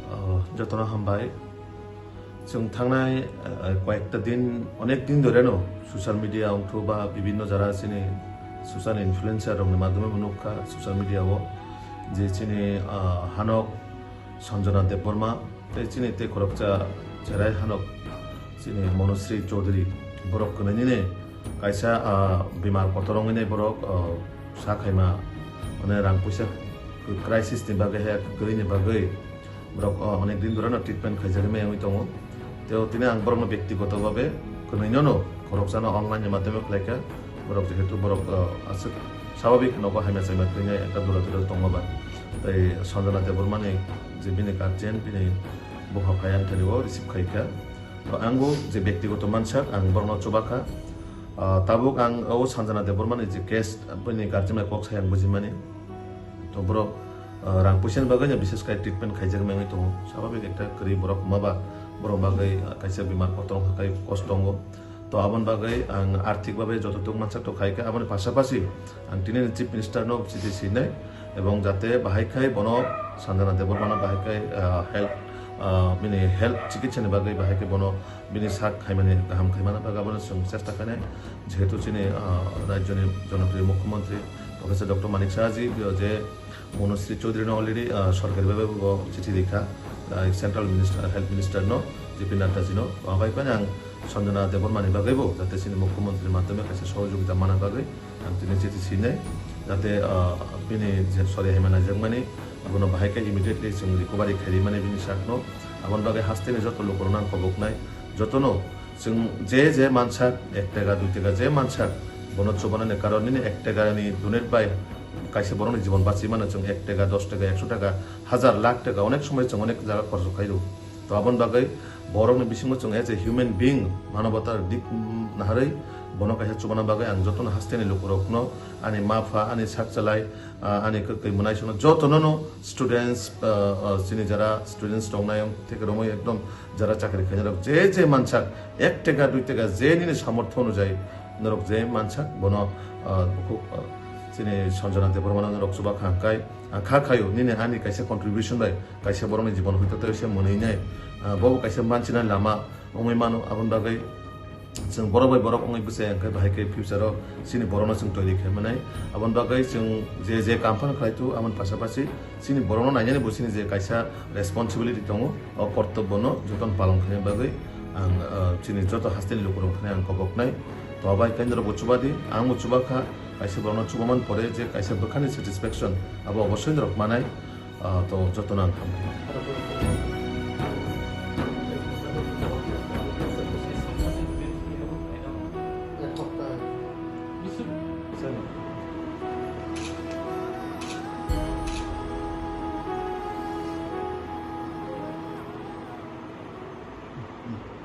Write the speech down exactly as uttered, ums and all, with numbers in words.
Oh, jotono hambai. Chwng thangnai, eh, koyekta din, onek din dhore no social media ongthu ba bibinno jara chini social influencer rokni madhyome bo nukha social media o je chini, ah, hanok Sanjana Debbarma tei chini tei khoroksa cherai hanok chini Manusri Chaudhary borok kwnwi nini kaisa, ah, bimar kotor wngwi nai borok, ah, sa khaima, mane rang puisa crisis ni bagwi, he kwrwini bagwi borok, ah, onek din dhorano treatment khaijagwi mai wngwi tongo. Tei tini ang borokno bektigoto babe kwnwino no khoroksano online ni madhyome khlaikha. Borok jehetu borok, ah, aswk swababik nogo hamya chamya twi nai ekta dura dura tongma ba. Tei Sanjana Debbarmani je bini guardian, bini bupha phai ang thani o receive khaikha. To ang bo je bektigoto mansak ang borokno chubakha. Ah, tabuk ang o Sanjana Debbarmani je case, bini guardian bai kok sai ang bujimani. To borok, ah, rang puisa ni bagwi no bises khai treatment khaijak mengwi tongo. Swababik ekta kwrwi borok wngma ba borok bagwi, ah, kaisa bimar kotor wngkha khai kosto wngo. To aboni bagwi ang arthik babe jototok mansak to khaikha. Aboni pasapasi ang tini ni Chief Minister no chiti sinai ebong jate bahai khai bono Sanjana Debbarma no bahai khai, ah, health, ah, bini health chikitsa ni bagwi bahai khai bono bini sak khaimani kaham khaimani bagwi abono chwng chesta khainai. Jehetu chini, ah, rajyoni jonopriyo mukhyamantri Professor Doctor Manik Saha ji, je Manusri Chaudhary no already, ah, sorkari bhabe bo chithi rikha, ah, Central Minister, Health Minister no, J P Nadda ji no. Abai phano ang Sanjana Debbarma ni bagwi bo jate chini mukhyamantri madhyome kaisa sohojogita mana bagwi ang tini chithi sinai, jate, ah, bini je sori haima naijakmani abono bahai khe immediately chwng recovery khairi mani bini sakno. Aboni bagwi hasteni joto lukurokno ang koboknai, jotono chwng je je mansak ek teka dui teka je mansak bono chubanani karon nini ek teka ni donate bai kaisa borokni jibon bachi mano. Chwng ek teka, dos teka, ekso teka, hajar, lakh teka onek somoi chwng onek jaga khorcho khaio. To aboni bagwi borokni bisingo chwng as a human being, manobata dik, mm, naharwi bono kaisa chubana bagwi ang jotono hasteni lukurokno, ani ma pha, ani sak chalai, ah, ani kwtwi mwnaisongno jotono no students, ah, ah, chini jara students tongnai theke romwi ekdom jara chakri khainai rok je je mansak ek teka dui teka je nini samortho onujai norok je mansak bono, ah, bukhuk, ah, chini Sanjana Debbarma no norok chuba kha hwnkhe ang kha khaio nini ani kaisa contribution bai kaisa borokni jibon hoito tei se mwnwi nai, ah, bobo kaisa manchina lama wngwi mano. Aboni bagwi chwng borok bai borok wngwi bwsai hwnkhe bahai khe future o chini borokno chwng toiri khe manai. Aboni bagwi chwng je je kam phano khlai tu aboni pasapasi chini borokno nainani bo chini je kaisa responsibility tongo, o kortobbo no jotono palon khaina bagwi ang, ah, chini joto hasteni lukurok thani ang koboknai. To abai khe norokbo chubadi, angbo chubakha, kaisa borokno chubaman pore je kaisa bwkhani satisfaction abo obosoi norok manai. Ah, to jotono ang hambai.